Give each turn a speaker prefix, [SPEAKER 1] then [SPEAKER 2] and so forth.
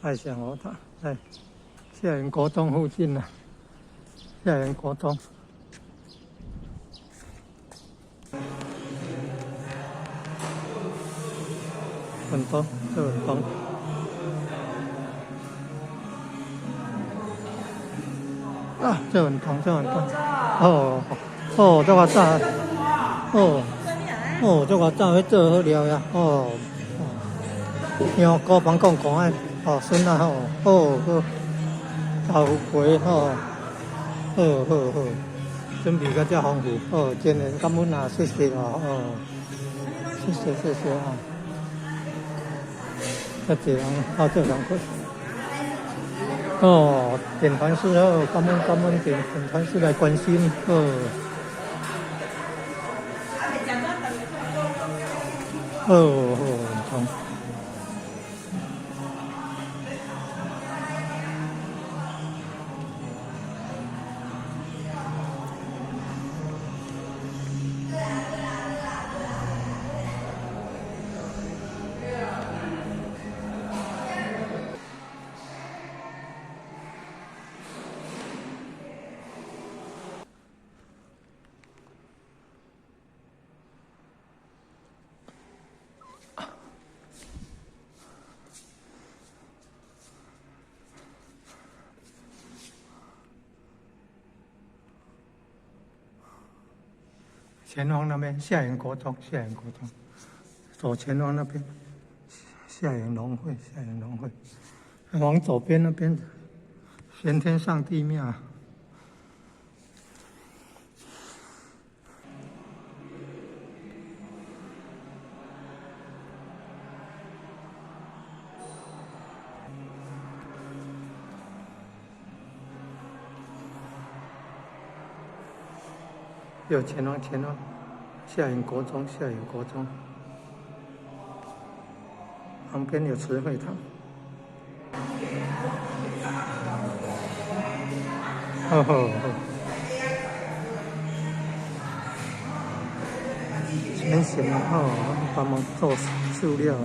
[SPEAKER 1] 拜上佛塔在下营国中附近啊，下营国中。很多，这很多。啊，這很痛，這很痛。哦哦，這偌早，哦哦，這偌早彼做好料呀，哦哦，香菇房講講的，哦，筍仔吼，哦，閣豆腐皮吼，好好好，準備甲遮豐富，哦，真的感恩啊，謝謝哦，哦，謝謝謝謝啊，遮濟人鬥做工課。哦，電傳師好，感恩感恩電傳師來關心，好。好好，好。前方那邊下營國中，下營國中，左前方那邊下營農會，下營農會，往左邊那邊玄天上帝廟。右前方，前方，下營國中，下營國中，旁邊有慈惠堂。好好好，全行吼，幫忙做飼料。